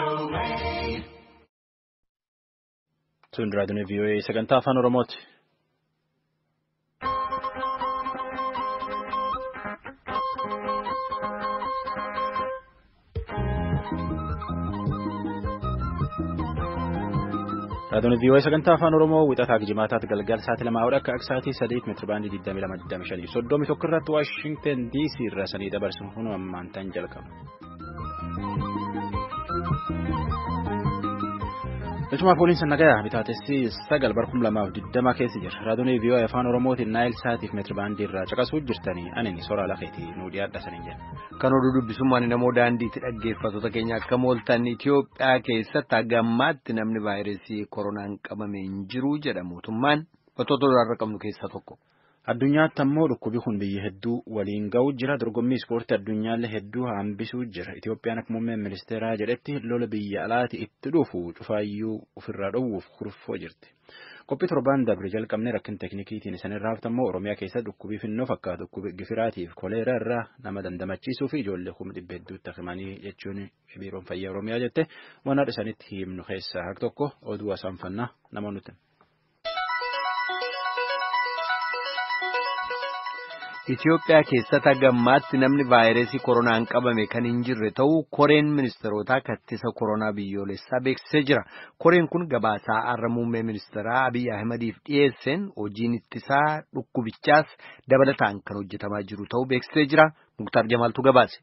VOA. Tun raadiyoon VOA sagantaa afaan Oromooti. Raadiyoon VOA sagantaa afaan Oromoo wixataa jimaataatti galgala sa'aatii 2 hanga akka sa'aatii 3 meetira baandii 22 25 31 irratti Waashingtan DC irraa sanii dabarsuun kun ammaan tan jalqaba. Galchumaa pooliin nagayaa bitaatessi 9 bara 2020 keessa jira. Raadiyoon VOA afaan Oromootiin Naayil Saatiif meetira baandii irraa caqasuu jirtanii ani soraa lafeetii nuu dhiyaadha saniin jenna. Kan oduu dubbisummaan namoo daandiitti dhaggeeffattoota keenya akka mooltan Itoophiyaa keessatti hanga ammaatti namni vaayirasii koronaan qabame hin jiru jedha mootummaan wantoota duraarra qabnu keessaa tokko. Addunyaatti ammoo dhukkubi kun biyya hedduu waliin ga'uu jira. Dorgommii ispoortii addunyaallee hedduu hambisuu jira. Itoophiyaan akka muummeen ministeeraa jedhetti lola biyya alaati itti dhufu cufaayyuu ofirraa dhowwuuf kurfoo jirti. Qophii torbaan dabre jalqabnee rakkina teeknikiitiin isinirraa haftammoo Oromiyaa keessatti dhukkubii finnoo fakkaatu dhukkubi gifiraatiif koleeraa irraa nama dandamachiisuu fi ijoollee 400,000 hedduutti himanii jechuun biiroon fayyaa Oromiyaa jette waan haadha isaaniitti himnu keessaa haq tokko oduu asaanfannaa nama nuti. Itoophiyaa keessatti hanga ammaatti namni vaayirasii koronaan qabame kan hin jirre ta'uu koreen ministeerotaa ittisa koronaa biyyoolessaa beeksisee jira. Koreen kun gabaasaa har'a muummee ministeeraa Abiy Ahimadiif dhiyeesseen hojiin ittisaa dhukkubichaas dabalataan kan hojjetamaa jiru ta'uu beeksisee jira. Muktaar Jamaaltu gabaase.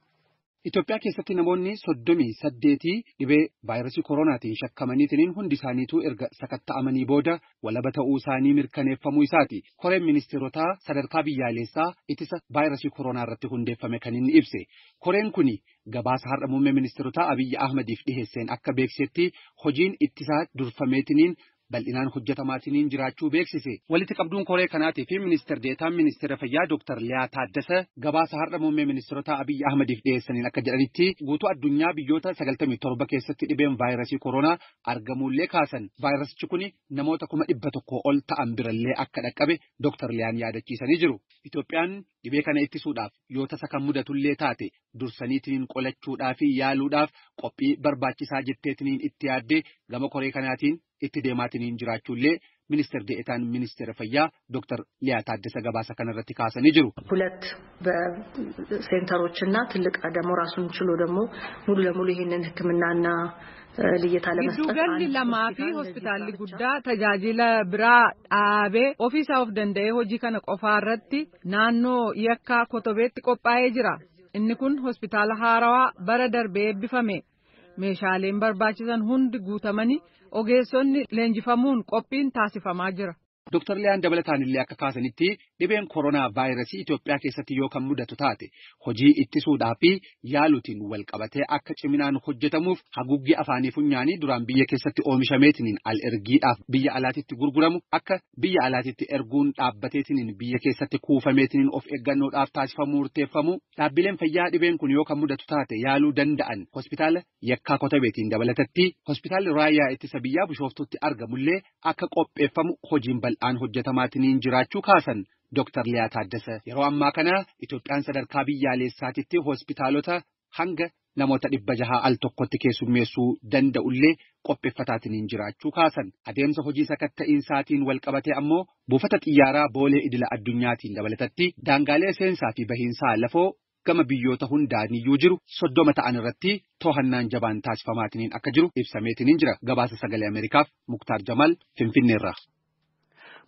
Itoophiyaa keessatti namoonni 38 dhibee vaayirasii koronaatiin shakkamaniitiin hundi isaaniitu erga sakatta'amanii booda walaba ta'uu isaanii mirkaneeffamuu isaati. Koreen ministeerotaa sadarkaa biyyaalessaa ittisa vaayirasii koronaa irratti hundeeffame kan inni ibse. Koreen kuni gabaasa har'a muummee ministeerotaa Abiyyi Ahmadiif dhiheesseen akka beeksisetti hojiin ittisaa durfameetiniin bal'inaan hojjetamaatiniin jiraachuu beeksise. Walitti qabduun koree kanaatii fi ministeer deetaan ministeera fayyaa Dr. Liyaa Taaddasa gabaasa har'a muummee ministeerotaa Abiyyi Ahmadiif dhiyeessaniin akka jedhanitti guutuu addunyaa biyyoota 97 keessatti dhibeen vaayirasii koronaa argamuullee kaasan. Vaayirasichi kun namoota 100,000 ol ta'an birallee akka dhaqqabe Dr. Liyaan yaadachiisanii jiru. Itoophiyaan dhibee kana ittisuudhaaf yoo tasa kan mudatullee taate dursaniitiin qolachuudhaa fi yaaluudhaaf qophii barbaachisaa jetteetiniin itti yaaddee gama koree kanaatiin itti deemaatiniin jiraachuullee ministeer deetaan ministeera fayyaa Dr. Liyaa Taaddasa gabaasa kanarratti kaasanii jiru. ሁለት በሴንተሮች እና ትልቅ ደግሞ ራሱን ችሎ ደግሞ ሙሉ ለሙሉ ይሄንን ሕክምናና ልየታ ለመስጠት Gidduugalli lamaa fi hospitaalli guddaa tajaajila biraa dhaabee ofiisaa of danda'ee hojii kana qofaa irratti naannoo yakkaa Kotobeetti qophaa'ee jira. Inni kun hospitaala haarawaa bara darbee eebbifame. Meeshaaleen barbaachisan hundi guutamanii ogeessonni leenjifamuun qophiin taasifamaa jira. Dr. Liyaan dabalataan illee akka kaasanitti dhibeen koronaa vaayirasii Itoophiyaa keessatti yoo kan mudatu taate hojii ittisuudhaa fi yaaluutiin wal qabatee akka ciminaan hojjetamuuf haguuggii afaanii funyaanii duraan biyya keessatti oomishameetiniin al ergiidhaaf biyya alaatitti gurguramu akka biyya alaatitti erguun dhaabbateetiniin biyya keessatti kuufameetiniin of eeggannoodhaaf taasifamuu murteeffamu dhaabbileen fayyaa dhibeen kun yoo kan mudatu taate yaaluu danda'an hospitaala yakkaa Kotobeetiin dabalatatti hospitaalli raayyaa ittisa biyyaa Bishooftutti argamullee akka qopheeffamu hojiin bal'aan hojjetamaatiniin jiraachuu kaasan Dr. Liyaa Taaddasa. Yeroo ammaa kana Itoophiyaan sadarkaa biyyaalessaatitti hospitaalota hanga namoota 600 al tokkotti keessummeessuu danda'ullee qopheeffataatiniin jiraachuu kaasan. Adeemsa hojii sakatta'iinsaatiin wal qabatee ammoo buufata xiyyaaraa Boolee idila addunyaatiin dabalatatti daangaalee seensaa fi bahiinsaa lafoo gama biyyoota hundaaniyyuu jiru 30 ta'an irratti to'annaan jabaan taasifamaatiniin akka jiru ibsameetiniin jira. Gabaasa sagalee Ameerikaaf Muktaar Jamaal Finfinneerraa.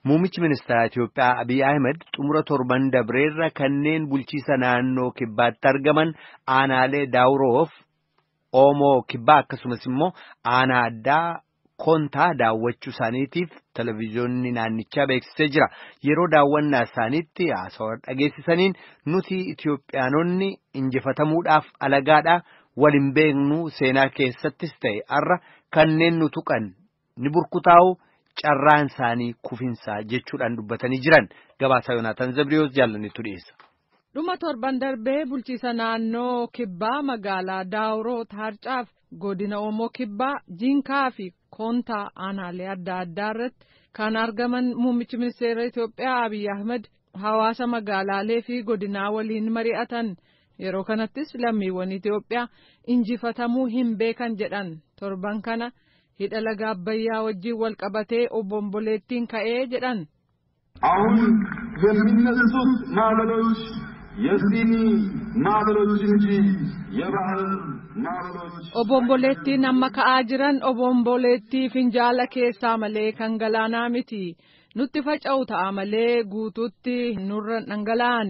Muummichi ministeeraa Itoophiyaa Abiy Ahmed xumura torban dabreerra kanneen bulchiisa naannoo kibbaatti argaman aanaalee Daawuroof Oomoo kibbaa akkasumas immoo aanaa addaa Kontaa daawwachuu isaaniitiif televezyiyoonni naannichaa beeksisee jira. Yeroo daawwannaa isaaniitti haasawaa dhageessisaniin nuti Itoophiyaanonni injifatamuudhaaf alagaadhaa wal hin beeknu seenaa keessattis ta'e har'a kanneen nu tuqan ni burkutaa'u. Carraan isaanii kufinsaa jechuudhaan dubbatanii jiran gabaasaa Yoonaataan Zabriyoos jaallanneetu dhiyeessa. Dhuma torban darbee bulchiisa naannoo kibbaa magaalaa Daawuroo Taarcaaf godina Oomoo kibbaa Jiinkaa fi Koontaa aanaalee adda addaa irratti kan argaman muummichi ministeera Itoophiyaa Abiy Ahmed hawaasa magaalaalee fi godinaa waliin mari'atan Yeroo kanattis lammiiwwan Itoophiyaa injifatamuu hin beekan jedhan. Torban kana hidha laga Abbayyaa wajjin wal qabatee obomboleettiin ka'ee jedhan. አሁን የሚነሱት ማዕበሎች የሲኒ ማዕበሎች እንጂ የባህር ማዕበሎች Obomboleettiin amma ka'aa jiran obomboleettii finjaala keessaa malee kan galaanaa miti. Nutti faca'u ta'a malee guutuutti nurra dhangala'an.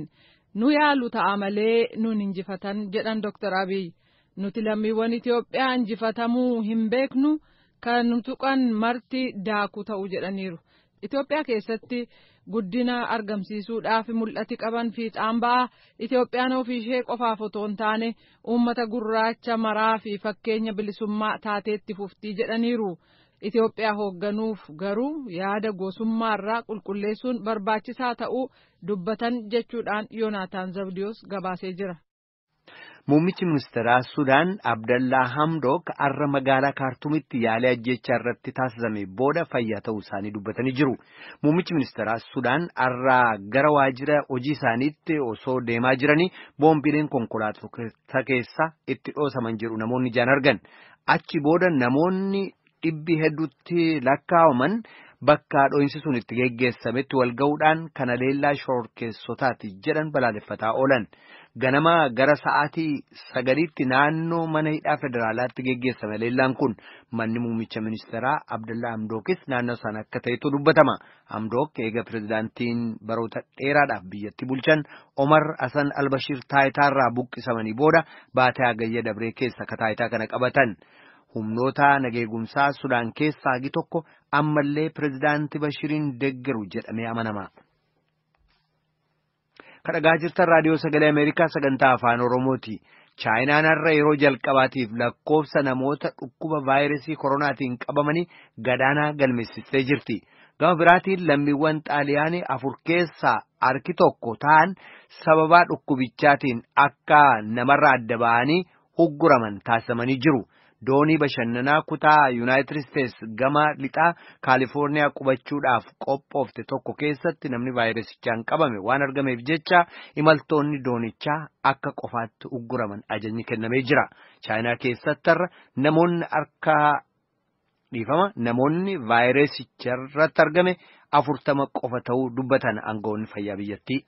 Nu yaalu ta'a malee nun injifatan jedhan Dr. Abiy. Nuti lammiiwwan Itoophiyaa injifatamuu hin beeknu kan nu tuqan marti daakuu ta'u jedhaniiru. Itoophiyaa keessatti guddina argamsiisuudhaaf mul'ati qaban fiixaan ba'a. Itoophiyaan ofii ishee qofaaf otoo hin taane uummata gurraacha maraa fi fakkeenya bilisummaa taateetti fuftii jedhaniiru. Itoophiyaa hoogganuuf garuu yaada gosummaarraa qulqulleessuun barbaachisaa ta'uu dubbatan jechuudhaan Yoonaataan Zabdiyoos gabaasee jira. Muummichi ministeeraa Sudaan Abdallaa Hamdook har'a magaalaa Kaartumitti yaalii ajjechaa irratti taasisame booda fayyaa ta'uu isaanii dubbatanii jiru. Muummichi ministeeraa Sudaan har'a gara waajjira hojii isaaniitti osoo deemaa jiranii boombiileen konkolaattota keessa itti dhoosaman jedhu namoonni ijaan argan. Achi booda namoonni dhibbi hedduutti lakkaa'aman bakka dho'insi sun itti geggeessametti wal ga'uudhaan kana leellaa shororkeessotaati jedhan balaaleffataa oolan. Ganama gara sa'aatii 9tti naannoo mana hidhaa federaalaatti geggeessame leellaan kun manni muummicha ministeeraa Abdallaa Hamdookis naannoo sana akka ta'etu dubbatama. Hamdook eega pirezidaantiin baroota dheeraadhaaf biyyatti bulchan Omar Hasan Albashiir taayitaarraa buqqisamanii booda baatee hagayya dabree keessa akka taayitaa kana qabatan. Humnoota nageegumsaa Sudaan keessaa hagi tokko ammallee pirezidaantii Bashiriin deeggaru jedhamee amanama. Kadhagaa jirtan raadiyoo sagalee Ameerikaa sagantaa afaan Oromooti. Chaayinaan har'a yeroo jalqabaatiif lakkoofsa namoota dhukkuba vaayirasii koronaatiin qabamanii gadaanaa galmeessistee jirti. Gama biraatiin lammiiwwan Xaaliyaanii 4 keessaa harki tokko ta'an sababaa dhukkubichaatiin akka namarraa adda ba'anii hugguraman taasifamanii jiru. Doonii bashannanaa kutaa Yuunaayitid Isteets gama lixaa Kaalifoorniyaa qubachuudhaaf qophoofte tokko keessatti namni vaayirasichaan qabame waan argameef jecha imaltoonni doonichaa akka qofaatti ugguraman ajajni kennamee jira. Chaayinaa keessatti har'a namoonni harka dhiifama namoonni vaayirasicha irratti argame 40 qofa ta'uu dubbatan aangawoonni fayyaa biyyattii.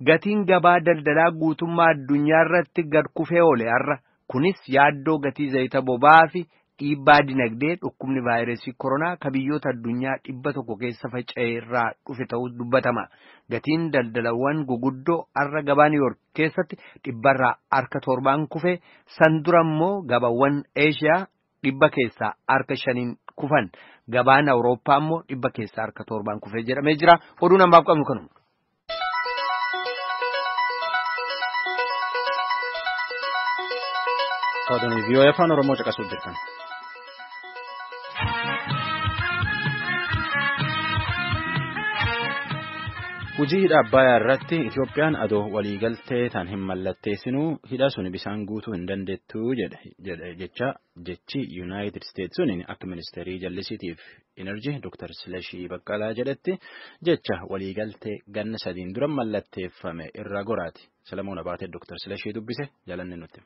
Gatiin gabaa daldalaa guutummaa addunyaa irratti gad kufee oole har'a. Kunis yaaddoo gatii zayita boba'aa fi dhiibbaa dinagdee dhukkubni vaayirasii koronaa ka biyyoota addunyaa 100 keessa faca'e irraa dhufe ta'uu dubbatama. Gatiin daldalawwan guguddoo har'a gabaa Niiwoork keessatti 7% kufe, san dura immoo gabaawwan Eeshiyaa 5% kufan. Gabaan Awurooppaa immoo 7% kufee jedhamee jira. Oduun ammaaf qabnu kanuma. To'atanii VOA afaan Oromoo caqasuuf jirtan. Hojii hidha Abbayyaa irratti Itoophiyaan adoo waliigaltee tan hin mallatteessinuu hidha sun bisaan guutuu hin dandeettu jedhe jecha jechi Yuunaayitid Isteets suniin akka ministeerii jallisiitiif enerjii Dr. Silashii Baqqalaa jedhetti jecha waliigaltee ganna 3 dura mallatteeffame irra goraati. Salamoon Abaatee Dr. Silashii dubbise jalanne nutti.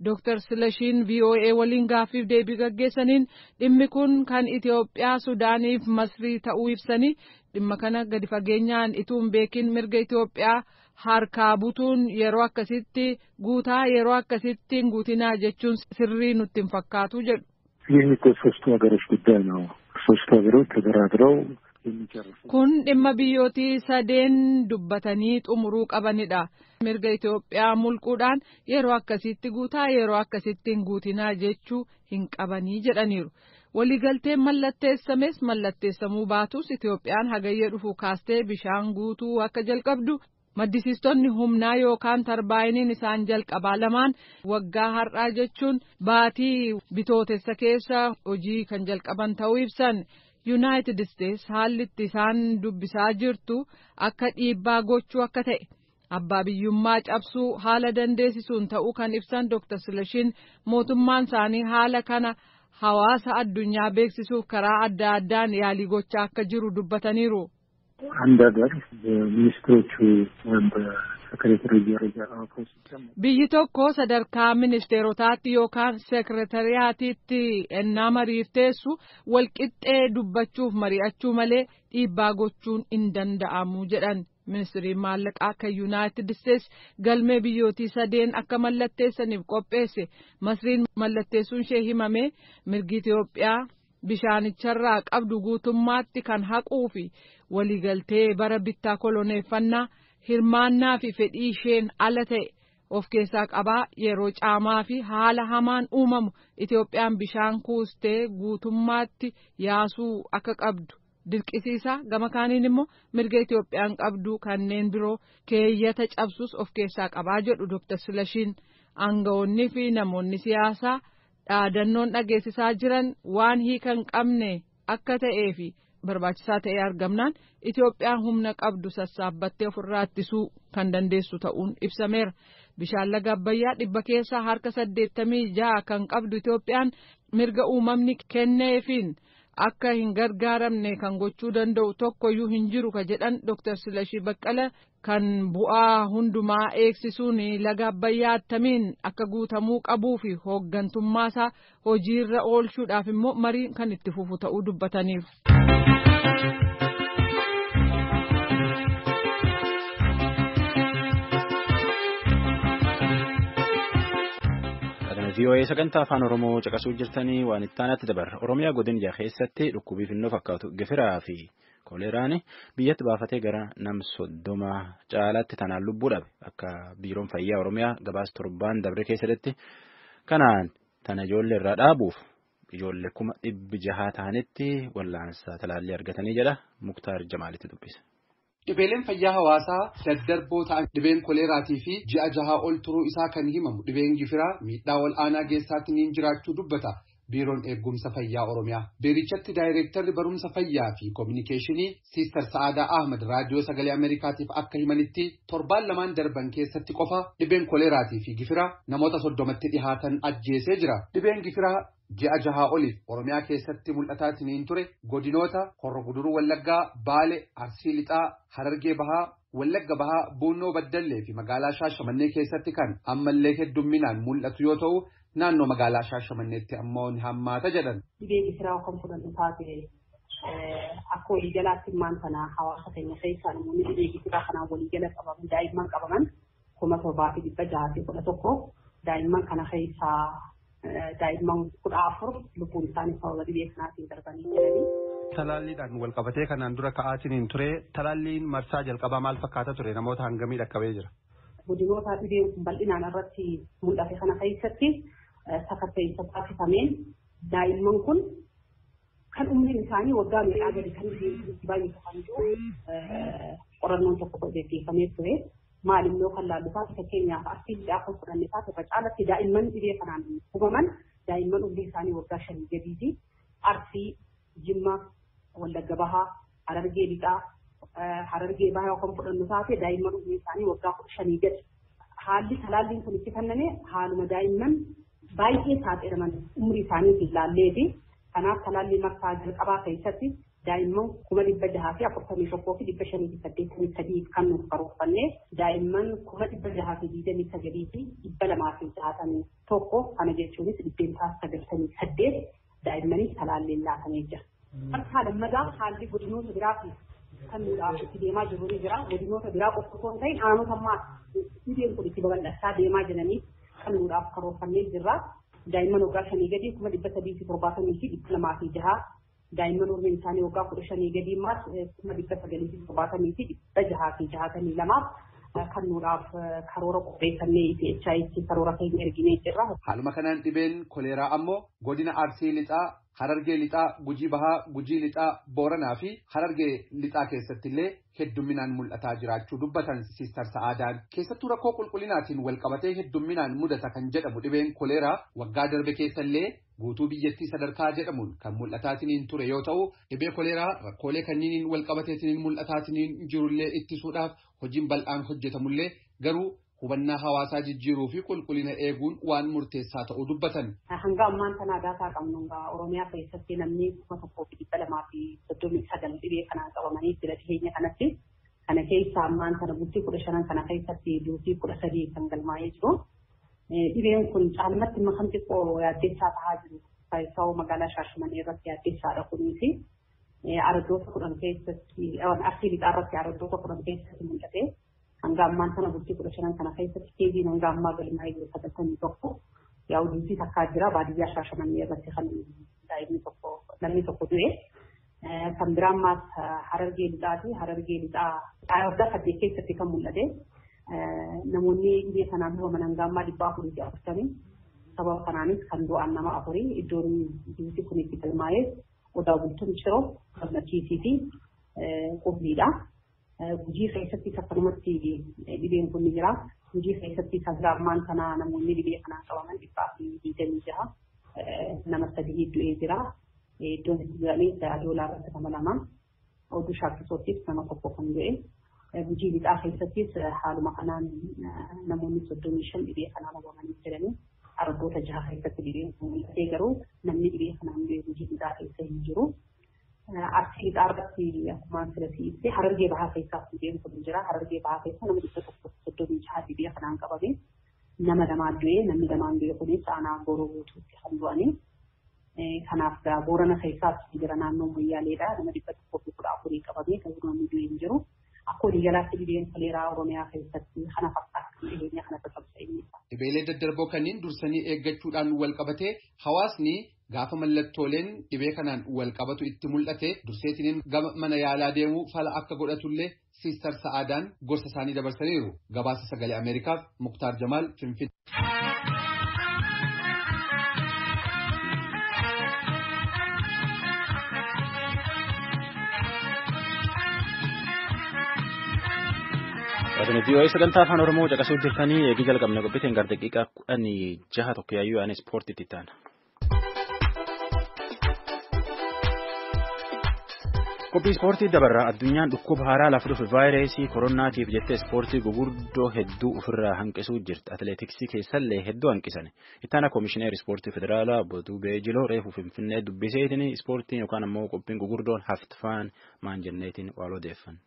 Dr. Silashiin VOA waliin gaaffiif deebii gaggeessaniin dhimmi kun kan Itoophiyaa, Sudaaniif Masrii ta'uu ibsanii dhimma kana gadi fageenyaan utuu hin beekin mirga Itoophiyaa harkaa butuun yeroo akkasitti guutaa yeroo akkasitti hin guutinaa jechuun sirrii nutti hin fakkaatu jedhu. ይህ እኮ ሶስቱ ሀገሮች ጉዳይ ነው። ሶስቱ ሀገሮች ተደራድረው Kun dhimma biyyootii sadeen dubbatanii xumuruu qabanidha. Mirga Itoophiyaa mulquudhaan yeroo akkasitti guutaa yeroo akkasitti hin guutinaa jechuu hin qabanii jedhaniiru. Waliigalteen mallatteessames mallatteessamuu baatus Itoophiyaan hagayya dhufu kaastee bishaan guutuu akka jalqabdu maddisiistonni humnaa yookaan tarbaayiniin isaan jalqabaa lamaan waggaa har'aa jechuun baatii bitootessa keessa hojii kan jalqaban ta'uu ibsan. Yuunaayitid Isteets haalli itti isaan dubbisaa jirtu akka dhiibbaa gochuu akka ta'e abbaa biyyummaa cabsuu haala dandeessisuun ta'uu kan ibsan Dr. Silashiin mootummaan isaanii haala kana hawaasa addunyaa beeksisuuf karaa adda addaan yaalii gochaa akka jiru dubbataniiru. አንድ ሀገር በሚኒስትሮቹ ወይም Biyyi tokko sadarkaa ministeerotaatti yookaan seekretariyaatiitti ennaa mariif teessu walqixxee dubbachuuf mari'achuu malee dhiibbaa gochuun hin danda'amu jedhan. Ministiriin maallaqaa kan Yuunaayitid Isteets galmee biyyootii sadeen akka mallatteessaniif qopheesse Masriin mallatteessuun ishee himame mirgi Itoophiyaa bishaanicharraa qabdu guutummaatti kan haquu fi waliigaltee bara bittaa koloneeffannaa hirmaannaa fi fedhii isheen ala ta'e of keessaa qabaa yeroo caamaa fi haala hamaan uumamu Itoophiyaan bishaan kuustee guutummaatti yaasuu akka qabdu. Dirqisiisaa gama kaaniin immoo mirga Itoophiyaan qabdu kanneen biroo keeyyata cabsus of keessaa qabaa jedhu Dr. Silashiin. Aangawoonni fi namoonni siyaasaa dhaadannoon dhageessisaa jiran waan hiika hin qabne akka ta'ee fi barbaachisaa ta'ee argamnaan Itoophiyaan humna qabdu sassaabbattee ofirraa ittisuu kan dandeessu ta'uun ibsameera. Bishaan laga Abbayyaa 86% kan qabdu Itoophiyaan mirga uumamni kenneefiin akka hin gargaaramne kan gochuu danda'u tokkoyyuu hin jiru ka jedhan Dr. Silashii Baqqala kan bu'aa hundumaa eegsisuun laga Abbayyaa attamiin akka guutamuu qabuu fi hooggantummaasaa hojiirra oolchuudhaaf immoo mariin kan itti fufu ta'uu dubbataniiru. VOA sagantaa afaan Oromoo caqasuu jirtanii waan itti aanatti dabarra. Oromiyaa godina keessatti dhukkubii finnoo fakkaatu gifiraa fi koleeraan biyyatti baafatee gara nam 30 caalaatti tanaan lubbuu dhabe. Akka biiroon fayyaa Oromiyaa gabaasa torbaan dabre keessatti kanaan tana ijoollee irraa dhaabuuf ijoollee 600,000 ta'anitti wallaansa talaallii argatanii jedha. Muktaar Jamaalitti dubbise. Dhibeeleen fayyaa hawaasaa daddarboo ta'an dhibeen koleeraatii fi ji'a 6 ol turuu isaa kan himamu dhibeen gifiraa miidhaa ol aanaa geessaatiin jiraachuu dubbata Biiroon Eegumsa Fayyaa Oromiyaa. Biirichatti daayireektarri barumsa fayyaa fi koominikeeshinii Siister Sa'aadaa Ahmad raadiyoo sagalee Ameerikaatiif akka himanitti torbaan lamaan darban keessatti qofa dhibeen koleeraatii fi gifiraa namoota 30tti dhihaatan ajjeesee jira. Dhibeen gifiraa ji'a 6 oliif Oromiyaa keessatti mul'ataatiin ture godinoota Horro Guduruu Wallaggaa, Baale, Arsii Lixaa, Harargee Bahaa, Wallagga Bahaa, Buunnoo Baddallee fi magaalaa Shaashamannee keessatti kan ammallee heddumminaan mul'atu yoo ta'u naannoo magaalaa Shaashamanneetti ammoo ni hammaata jedhan. Dhibee gifiraa kan fudhannu taate akka waliigalaatti immaan sana hawaasa keenya keessaa namoonni dhibee gifiraa kanaan waliigala qabaman daa'imman qabaman 7611 daa'imman kana keessaa daa'imman 14 lubbuun isaanii sababa dhibee kanaatiin darbanii jiranii. Talaalliidhaan wal qabatee kanaan dura ka'aatiin ture talaalliin marsaa jalqabaa maal fakkaata ture namoota hangamii dhaqqabee jira? Godinoota dhibeen kun bal'inaan irratti mul'ate kana keessatti sakatta'insa taasifameen daa'imman kun kan umriin isaanii waggaa meeqaa gadi kan itti baay'atu kan jiru qorannoon tokko gaggeeffamee ture. Maal immoo kan laallu taate fakkeenyaaf Arsii Lixaa kan fudhanne taate irra caalatti daa'imman dhibee kanaan hubaman daa'imman umrii isaanii waggaa 5 gadiiti. Arsii, Jimma, Wallagga Bahaa, Harargee Lixaa, Harargee Bahaa kan fudhannu taate daa'imman umrii isaanii waggaa 15 gadi. Haalli talaalliin kun itti kenname haaluma daa'imman baay'ee saaxilaman umrii isaaniitiin laalleeti. Kanaaf talaallii marsaa jalqabaa keessatti daa'imman 641,583 kan nuuf karoorfanne daa'imman 629,261 kana jechuunis 98% daa'immaniif talaalliin laatamee jira. Marsaa lammataa haalli godinoota biraatiif kan nuudhaaf itti deemaa jiru ni jira. Godinoota biraa qofa osoo hin ta'in aanota ammaa dhibeen kun itti babal'achaa deemaa jiraniif kan nuudhaaf karoorfannee jirra. Daa'imman waggaa 5 gadii 370,206 daa'imman umriin isaanii waggaa 15 gadii immoo 970,662 kan nuudhaaf karoora qopheeffannee EPHI'tti karoora keenya erginee jirra. Haaluma kanaan dhibeen koleeraa ammoo godina Arsii Lixaa, Harargee Lixaa, Gujii Bahaa, Gujii Lixaa, Booranaa fi Harargee Lixaa keessatti illee heddumminaan mul'ataa jiraachuu dubbatan Siister Sa'aadaan. Keessattuu rakkoo qulqullinaatiin wal qabatee heddumminaan mudata kan jedhamu dhibeen koleeraa waggaa darbe keessa illee guutuu biyyattii sadarkaa jedhamuun kan mul'ataatiniin ture yoo ta'u dhibee koleeraa rakkoolee kanniiniin wal qabateetiniin mul'ataatiniin jirullee ittisuudhaaf hojiin bal'aan hojjetamullee garuu hubannaa hawaasaa jijjiiruu fi qulqullina eeguun waan murteessaa ta'uu dubbatan. Hanga ammaan tana daataa qabnu Oromiyaa keessatti namni 1239 dhibee kanaan qabamanii jira dhiyeenya kanatti. Kana keessa ammaan kana bultii 15 kana keessatti duutii 13 kan galmaa'ee jiru. Dhibeen kun caalmatti kan xiqqoo yaaddeessaa tahaa jiru. Faayisaa magaalaa Shaashamannee irratti yaaddeessaadha kunis. Araddoota 10 keessatti Arsii lixaa irratti araddoota 10 keessatti mul'ate. Hanga ammaan kana bultii 15 kana keessatti keeziin hanga ammaa galmaa'ee jiru 91. Yaa'u duutii takkaa jira baadiyyaa Shaashamannee irratti kan daa'imni tokko namni tokko du'e. Kan biraa ammaas Harargee lixaati. Harargee lixaa waggaa 8 keessatti kan mul'ate. Namoonni dhibee kanaan hubaman hanga ammaa 440. Sababa kanaanis kan du'an nama 4 iddoon duuti kun itti galmaa'es Odaa Bultuun Ciroo, Gammachiisii fi Qubbiidha. Gujii keessatti akkanumatti dhibeen kun ni jira. Gujii keessatti hanga ammaan kana namoonni dhibee kanaan qabaman 426 nama 3 du'ee jira. Iddoon itti du'anis Adoolaa irratti nama 2, Oduu Shaakkisoottis nama 1 kan du'e. Gujii lixaa keessattis haaluma kanaan namoonni 35 dhibee kanaan hubamanii jiranii. Araddoota 6 keessatti dhibeen kun mul'atee garuu namni dhibee kanaan du'e Gujii lixaa keessa hin jiru. Arsii lixaa irratti akkuma asirratti ibsee Harargee bahaa keessaa dhibeen kun jira. Harargee bahaa keessa nama 136 dhibee kanaan qabame nama 2 du'e namni 2 du'e kunis aanaa Gooroo guutuutti kan du'anii. Kanaaf Boorana keessaas jira naannoo Moyyaaleedha nama 114 qabame garuu namni du'e hin jiru. Akka waliigalaatti dhibeen koleeraa Oromiyaa keessatti kana fakkaata kan dhiyeenya kana tatamsa'inni. Dhibeelee daddarboo kanneen dursanii eeggachuudhaan wal qabatee hawaasni gaafa mallattooleen dhibee kanaan wal qabatu itti mul'ate durseetiniin gama mana yaalaa deemuu fala akka godhatullee Siistar Sa'aadaan gorsa isaanii dabarsaniiru. Gabaasa Sagalee Ameerikaaf Muktaar Jamaal Finfinnee. Vii'oo'ee sagantaa afaan Oromoo caqasuu jirtanii eegii jalqabne qophiitiin gara daqiiqaa 16 tokko yaayyuu ani ispoortiitti taana. Qophii ispoortii dabarraa addunyaan dhukkuba haaraa lafa dhufe vaayirasii koronaatiif jettee ispoortii gugurdoo hedduu ofirraa hanqisuu jirti. Atileetiksii keessallee hedduu hanqisan. Ittaana Koomishineer Ispoortii Federaalaa Obbo Duubee Jiloo reefu Finfinnee dubbiseetiin ispoortiin yookaan ammoo qophiin gugurdoon haftfaan maan jenneetiin waan odeeffan.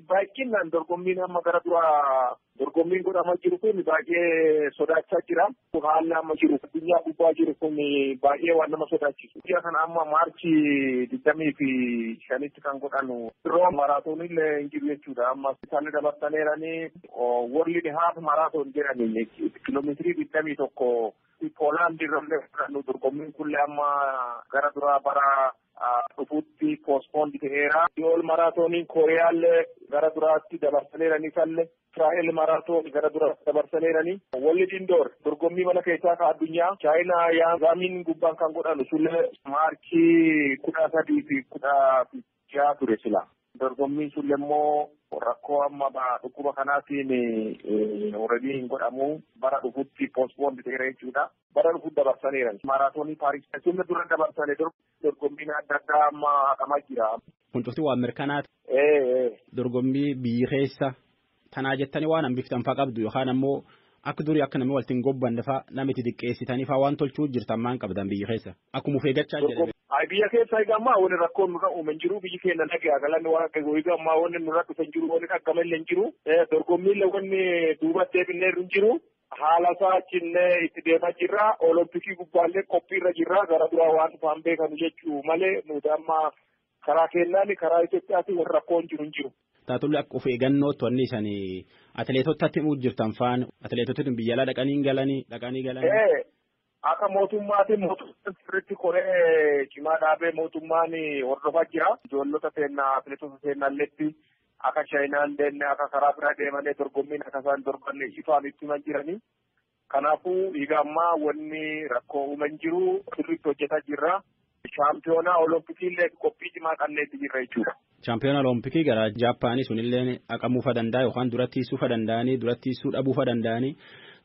Baay'inaan dorgommiin amma gara duraa dorgommiin godhamaa jiru kun baay'ee sodaachaa jira. Haalli amma jiru addunyaa gubbaa jiru kun baay'ee waan nama sodaachisu. Biyya kana amma maarchii 25tti kan godhanu yeroo maraatoonillee hin jiru jechuudha. Amma isaan dabarsaneeranii world half marathon jedhani kiiloomeetirii 21 Poolaand irrallee godhanu dorgommiin kunillee amma gara duraa bara dhufuutti poospoond ta'eera. Yool maraatooniin Kooriyaallee gara duraatti dabarsaneeranii sallee Israa'el maraatoon gara duraatti dabarsaneeranii. World Indoor dorgommii mana keessaa ka addunyaa Chaayinaa yaamiin gubbaan kan godhanu sullee maarchii 13 fi 16 ture sila. Dorgommiin sullee immoo rakkoo amma dhukkuba kanaatiin already hin godhamu bara dhufutti poospoond ta'eera jechuudha. Bara dhufutti dabarsaneeran. Maraatoonii Paaris sunna dura dabarsane dorgommiin adda addaa amma haqamaa jira. Kun cufti waan mirkanaati. Dorgommii biyyi keessa tanaa jettanii waan hambiftan faa qabdu yookaan ammoo akka durii akka namni walitti hin gobbanne faa nama itti xiqqeessitanii faa waan tolchuu jirtan maan qabdan biyyi keessa. Akkuma of eeggachaa jedhame. Biyya keessa egaa ammaa wanni rakkoon nurra uume hin jiru biyyi keenya nagaa galanni waan akka egaa ammaa wanni nurra dhufe hin jiru wanni dhaggamellee hin jiru dorgommiillee wanni duubatti deebinee hin jiru. Haala isaa cinnee itti deemaa jirra. Olompikii gubbaallee qophiirra jirra. Gara duraa waan dhufaan beekamu jechuu malee nuti amma karaa keenyaan karaa Itoophiyaatiin warra rakkoon jiru hin jiru. Taatulli akka of eeggannootti wanni isanii atileetotatti himuu jirtan faan atileetotni biyya alaa dhaqanii galanii dhaqanii galanii. Akka mootummaatiin mootummaan sirriitti koree cimaa dhaabee mootummaan hordofaa jira. Ijoollota seennaa atileetota seennaalleetti akka Chaayinaan deemne akka karaa biraa deemanii dorgommiin akka isaan dorgomne ifaan itti himan jiranii. Kanaafuu egaa ammaa wanni rakkoo uuman jiru sirriitti hojjetaa jirra. Shaampiyoonaa Olompikii illee qophii cimaa qabneetti jirra jechuudha. Shaampiyoonaa Olompikii gara Jaappaanii sunillee haqamuufa danda'a yookaan duratti hiisuufa danda'anii duratti hiisuu dhabuufa danda'anii.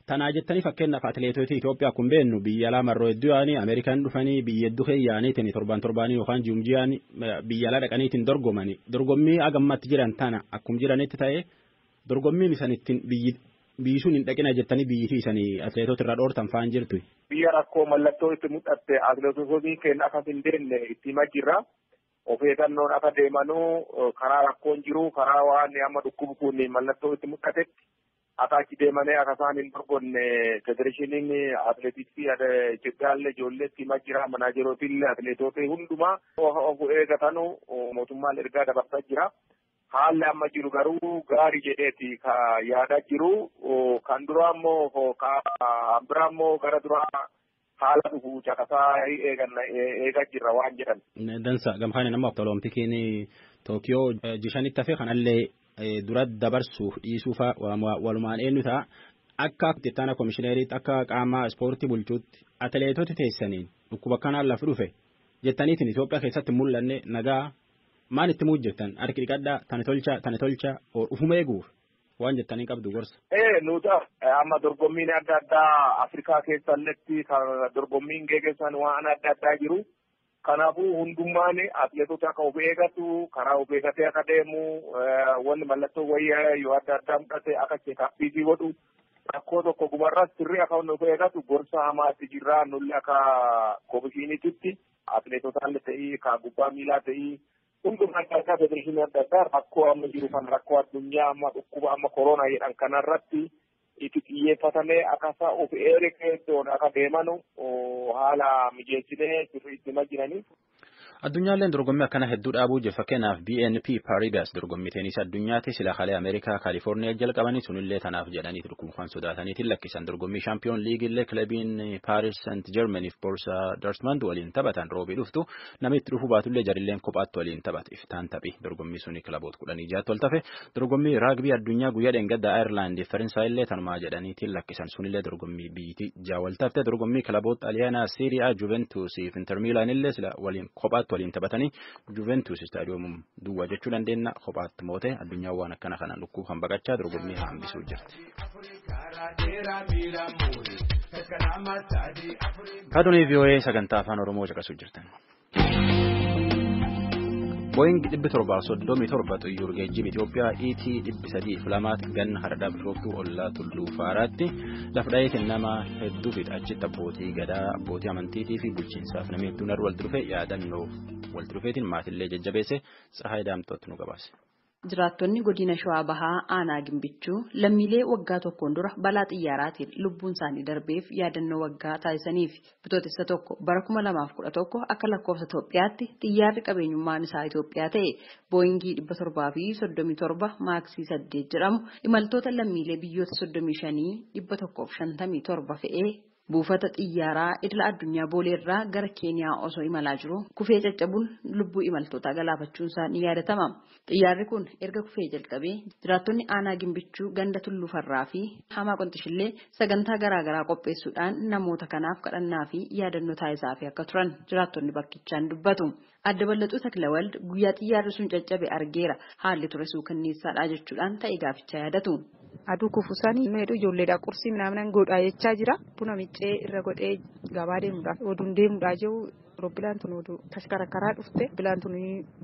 Tanaa jettanii fakkeenyaaf atileetota Itoophiyaa kun beennu biyya alaa marroo hedduu yaa'anii Ameerikaan dhufanii biyya hedduu keeyyaaniitiin torban torbaanii yookaan jumjiyaan biyya alaa dhaqaniitiin dorgomanii dorgommii hagammatti jiran tana akkum jiranitti ta'ee dorgommiin isan ittiin biyyi sun hin dhaqina jettanii biyyitii isanii atileetota irraa dhoortan fa'aan jirtu. Biyya rakkoo mallattoo itti mul'atte atileetota keenya akkas hin deemne itti himaa jirra. Of eeggannoon akka deemanuu karaa rakkoon jiru karaa waan amma dhukkubi kun mallattoo itti mul'atetti akka achi deemanii akka isaan hin dorgonne federeeshiniin atileetiksii Itoophiyaallee ijoolleetti himaa jira manaajerootillee atileetota hundumaa of eeggatanu mootummaan ergaa dabarsaa jira. Haalli amma jiru garuu gaarii jedheeti ka yaadaa jiru kan duraa immoo kan biraa immoo gara duraa haala dhufu caqasaa eegaa jirra waan jedhan. Dansa gamkaaniin amma Oloompikiin Tookiyoo jishanitti hafe kanallee dura dabarsuuf dhiisuufa walumaan eenyu ta'a. Akka itti aanaa komishineeriitti akka qaama ispoortii bulchuutti atileetota teessaniin dhukkuba kanaan lafa dhufe jettaniitiin Itoophiyaa keessatti mul'anne nagaa maal itti muujjettan harki dhiqadhaa tani tolchaa ufuma eeguuf waan jettanii qabdu gorsa. Nuti amma dorgommiin adda addaa Afrikaa keessalletti kan dorgommiin geggeessan waan adda addaa jiru. Kanaafuu hundummaan atileetota akka of eegatu karaa of eegatee akka deemu wanni mallattoo wayyaa yoo adda addaa mul'ate akka cheekaappii godhu rakkoo tokko gubarras sirrii akka of eegatu gorsa hamaatti jirra nulli akka komishiiniitti atileetotaallee ta'ii kan gubbaa miilaa ta'ii hundumaa adda addaa federeeshinii adda addaa rakkoo amma jiru kan rakkoo addunyaa amma dhukkuba amma koronaa jedhan kanarratti itti xiyyeeffatamee akkasa of eeggattoon akka deemanu haala mijeessinee sirrii itti hima jiranii. Addunyaalleen dorgommii akkana hedduu dhaabuu jira. Fakkeenyaaf BNP Paribas dorgommii teenisii addunyaatti sila kalee Ameerikaa Kaalifoorniyaa jalqabanii sunillee tanaaf jedhanii dhukkuba sodaataniitiin lakkisan. Dorgommii Shaampiyoon Liigillee kilabiin Paris Saint Germainiif Borussia Dortmund waliin taphatan roobii dhuftu namni itti dhufuu baatullee jarilleen kophaatti waliin taphata. Iftaan taphii dorgommii suni kilaboota 16 wal tafe. Dorgommii raagbii addunyaa guyyaa dheengaddaa Ayirlaandii Faransaayillee tanumaa jedhaniitiin lakkisan. Sunillee dorgommii biyyittii jaha wal tafte. Dorgommii kilaboota Xaaliyaanaa Serie A Juventus fi Inter Miilaanillee sila waliin kophaatti waliin taphatanii Juventus istaadiyoomum duwwaa jechuu dandeenya kophaatti moote addunyaa waan akkana kanaan dhukkuba kan baqachaa dorgommii hambisuu jirti. Kaadunii VOA sagantaa afaan Oromoo caqasuu jirtan. Boeing 737 xiyyoor geejjiba Itoophiyaa ET 302 ganna hardhaa Bishooftuu ollaa Tulluu Faaraatti lafa dhaheetiin nama hedduu fixa. Achitti abbootii gadaa, abbootii amantiitii fi bulchiinsaaf namni hedduun walitti dhufe yaadannoo walitti dhufeetiin maatillee jajjabeesse Tsahaay Daamxootti nu gabaase. Jiraattonni godina Shawaa Bahaa aanaa Gimbichuu lammiilee waggaa tokkoon dura balaa xiyyaaraatiin lubbuun isaanii darbeef yaadannoo waggaa taasisaniif bitootessa tokko bara 2011 akka lakkoofsa Itoophiyaatti xiyyaarri qabeenyummaan isaa Itoophiyaa ta'e Booyingii 737 maaksii 8 jedhamu imaltoota lammiilee biyyoota 35 157 fe'ee buufata xiyyaaraa idila addunyaa booleerraa gara Keeniyaa osoo imalaa jiru kufee caccabuun lubbuu imaltootaa galaafachuun isaa ni yaadatama. Xiyyaarri kun erga kufee jalqabee jiraattonni aanaa Gimbichuu ganda Tulluu Farraa fi Hamaa Qonxishillee sagantaa garaagaraa qopheessuudhaan namoota kanaaf kadhannaa fi yaadannoo taasisaa fi akka turan jiraattonni bakkichaan dubbatu. Adda Bal'atuu Taklawald guyyaa xiyyaarri sun caccabe argeera haalli ture suukanneessaadha jechuudhaan ta'e gaafichaa yaadatu. Aduu kufuusanii meedhu ijoolleedha qursii minaaminaan godhaa jechaa jira. Buna miccee irra godhee gabaa deemuudhaaf oduun deemuudhaa jiru roobbilaan tun oduu tashkarakaraa dhufte bilaan tun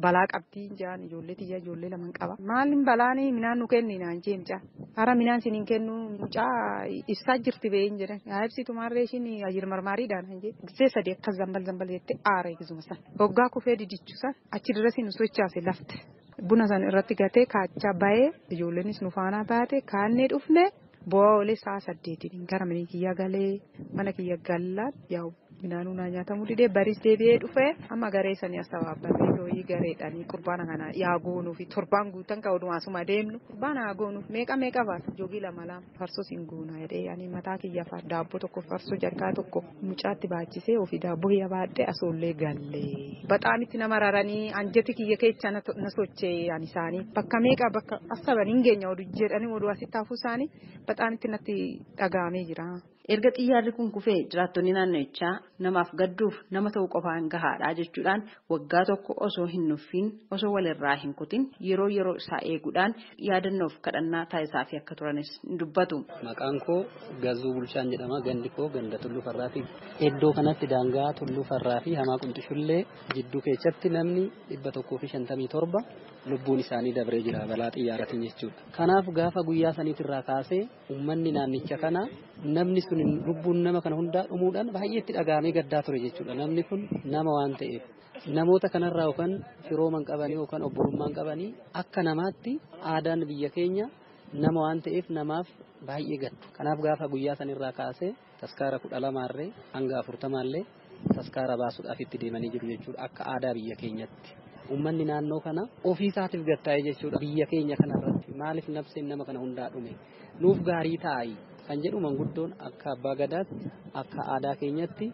balaa qabdii jaan ijoollee tiyya ijoollee laman qaba. Maalin balaanii minaan nu kenni naan jee mucaa. Hara minaan siin hin kennu mucaa ibsaa jirti bee hin jedhan. Yaa ibsitu maarree ishiin ajir marmaariidhaan hin jee. Gisee sadii akkas zambal zambal jettee aara gisuma san. Hoggaa kufee didichu san achi dirra siin sochaase lafte. Buna san irratti gatee kaachaa bahee ijoolleenis nu faana baate kaannee dhufne bu'aa olee sa'a 8 gara mana kiyya galee mana kiyya gallaan yaa'u minaanuu naa nyaatamuu didee baris deebi'ee dhufee amma garee sanii as tabaabbatee dooyii gareedhaanii qurbaana kana yaa goonuufi torbaan guutan kan odumaa asuma deemnu qurbaana haa goonuuf meeqa meeqa baasa joogii lama lama farsos hin goona jedhee ani mataa kiyya faa daabboo tokko farsoo jarkaa tokko mucaatti baachisee ofii daabboo kiyya baadhee asoollee gallee. Baxaamitti nama raranii anjeti kiyya keessa na sochee ani isaanii bakka meeqa bakka asaban hin geenya oduu jedhanii oduu asitti hafuu isaanii baxaamitti natti dhaga'amee jira. Erga xiyyaarri kun kufee jiraattonni naannichaa namaaf gadduuf nama ta'uu qofaan gahaadha jechuudhaan waggaa tokko osoo hin nuffiin osoo walirraa hin kutin yeroo yeroo isaa eeguudhaan yaadannoof kadhannaa taasisaa fi akka turanis ni dubbatu. Maqaan koo Gazuu Bulchaan jedhama. Gandi koo ganda Tulluu Farraati. Iddoo kanatti daangaa Tulluu Farraa fi Hamaa Qunxishullee jidduu keessatti namni 157 lubbuun isaanii dabree jira balaa xiyyaaratiin jechuudha. Kanaaf gaafa guyyaa saniitirraa kaasee uummanni naannicha kana namni sun sun lubbuun nama kana hundaa dhumuudhaan baay'ee itti dhaga'amee gaddaa ture jechuudha. Namni kun nama waan ta'eef namoota kanarraa yookaan firooman qabanii yookaan obbolummaan qabanii akka namaatti aadaan biyya keenya nama waan ta'eef namaaf baay'ee gaddu. Kanaaf gaafa guyyaa sanirraa kaasee taskaara 12 hanga 40 taskaara baasuudhaaf itti deemanii jiru jechuudha akka aadaa biyya keenyatti. Uummanni naannoo kana ofii isaatiif gattaa'ee jechuudha biyya keenya kanarratti maaliif nafseen nama kana hundaa dhume nuuf gaarii taa'i kan jedhu manguddoon akka abbaa gadaatti akka aadaa keenyatti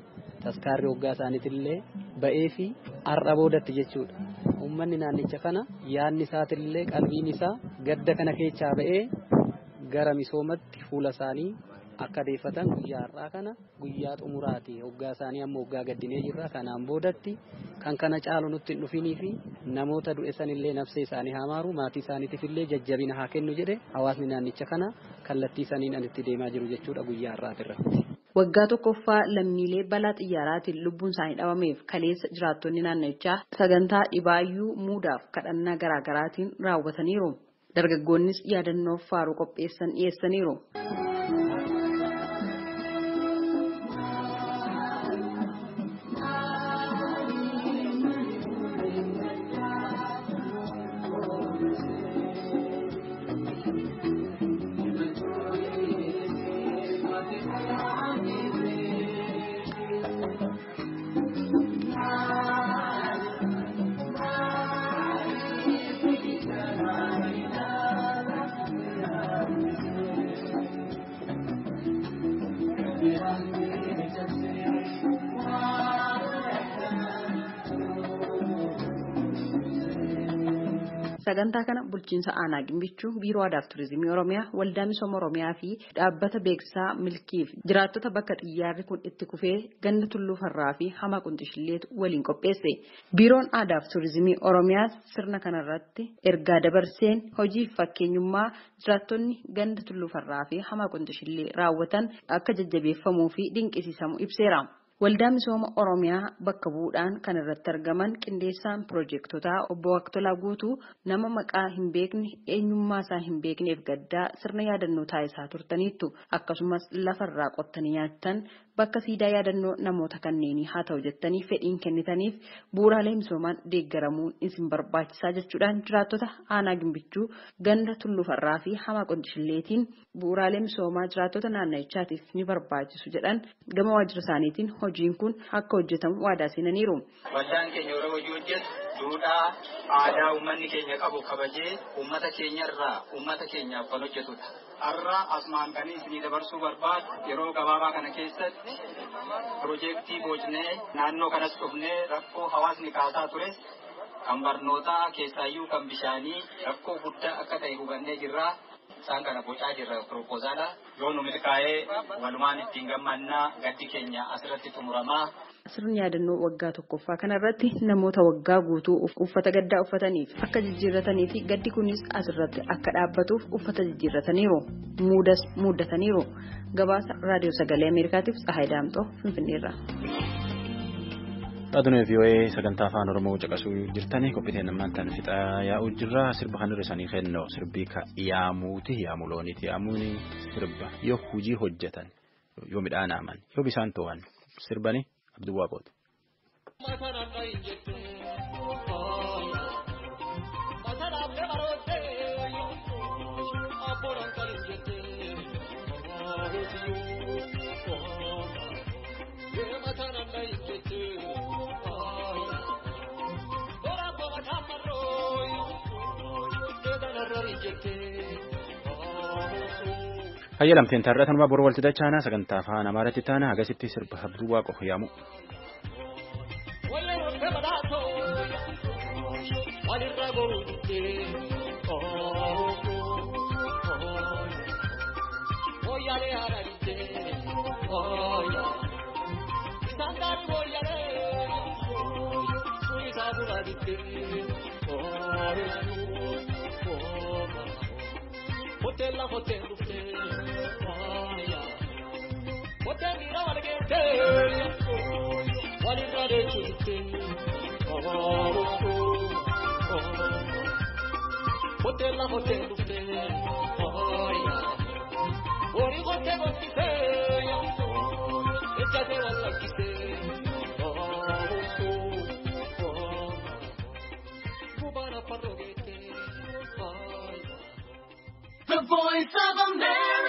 taskaarri hoggaa isaaniitillee ba'ee fi har'a boodatti jechuudha. Uummanni naannicha kana yaadni isaatillee qalbiin isaa gadda kana keessaa ba'ee gara misoomatti fuula isaanii akka deeffatan guyyaa har'aa kana guyyaa xumuraati. Hoggaa isaanii amma hoggaa gaddinee jirra. Kanaan boodatti kan kana caalu nutti hin dhufinii fi namoota du'e sanillee nafsee isaanii haa maaru maatii isaaniitiif illee jajjabina haa kennu jedhe hawaasni naannicha kana kallattii saniin an itti deemaa jiru jechuudha guyyaa har'aatirratti. Waggaa tokkoffaa lammiilee balaa xiyyaaraatiin lubbuun isaanii dhabameef kaleessa jiraattonni naannichaa sagantaa dhibaayyuu muudaaf kadhannaa garaagaraatiin raawwataniiru. Dargaggoonnis yaadannoof faaruu qopheessan dhiyeessaniiru. Sagantaa kana bulchiinsa aanaa Gimbichuu, Biiroo Aadaa fi Turizimii Oromiyaa, Waldaa Misooma Oromiyaa fi dhaabbata beeksisaa Milkiif jiraattota bakka xiyyaarri kun itti kufee ganda Tulluu Farraa fi Hamaa Qunxishilleetu waliin qopheesse. Biiroon Aadaa fi Turizimii Oromiyaas sirna kanarratti ergaa dabarseen hojii fakkeenyummaa jiraattonni ganda Tulluu Farraa fi Hamaa Qunxishillee raawwatan akka jajjabeeffamuu fi dinqisiisamu ibseera. Waldaa Misooma Oromiyaa bakka bu'uudhaan kan irratti argaman qindeessaan piroojeektotaa obbo Waqtolaa Guutuu nama maqaa hin beekne eenyummaa isaa hin beekneef gaddaa sirna yaadannoo taasisaa turtaniittu akkasumas lafarraa qottanii nyaattan bakka siidaa yaadannoo namoota kanneenii haa ta'u jettanii fedhiin kennitaniif bu'uuraalee misoomaan deeggaramuun isin barbaachisaa jechuudhaan jiraattota aanaa Gimbichuu ganda Tulluu Farraa fi Hamaa Qunxishilleetiin bu'uuraalee misoomaa jiraattota naannichaatiif ni barbaachisu jedhan gama waajjira isaaniitiin hojiin kun akka hojjetamu waadaa seenaniiru. Waldaan keenya yeroo hojii hojjetu duudhaa aadaa uummanni keenya qabu kabajee uummata keenyarraa uummata keenyaaf kan hojjetudha. Har'a asumaan kan isinii dabarsuu barbaadu yeroo gabaabaa kana keessatti piroojeektii bocnee naannoo kanas dhufnee rakkoo hawaasni kaasaa tures kan barnootaa keessaayyuu kan bishaanii rakkoo guddaa akka ta'e hubannee jirra. Isaan kana bocaa jirra piroopozaala. Yoo nu milkaa'ee walumaan ittiin gammannaa gaddi keenya asirratti xumuramaa. Sirni yaadannoo waggaa tokkoffaa kanarratti namoota waggaa guutuu uffata gaddaa uffataniif akka jijjiirratanii fi gaddi kunis asirratti akka dhaabbatuuf uffata jijjiirrataniiru. Muudas muuddataniiru. Gabaasa Raadiyoo Sagalee Ameerikaatiif Tsahaay Daamxoo Finfinneerra. Raadiyoo VOA sagantaa afaan Oromoo caqasuu jirtanii qophiiteen ammaan tan fixaa yaa'uu jirra. Sirba kan irra isaanii kennoo sirbii ka yaamuuti yaamu looniiti yaamuun sirba yoo hojii hojjetan yoo midhaan haaman yoo bisaan to'an sirbani Abduwwaa qoota. Hayya lamteen tarraa tanuma boru walti dachaana sagantaa afaan Amaaraatti taana agasitti sirba Abduwwaa qofa yaamu. Hotel hotel hotel hotel hotel. Dafee wal lakkisee. Kubaan afaan rogeettee. The Voice of America.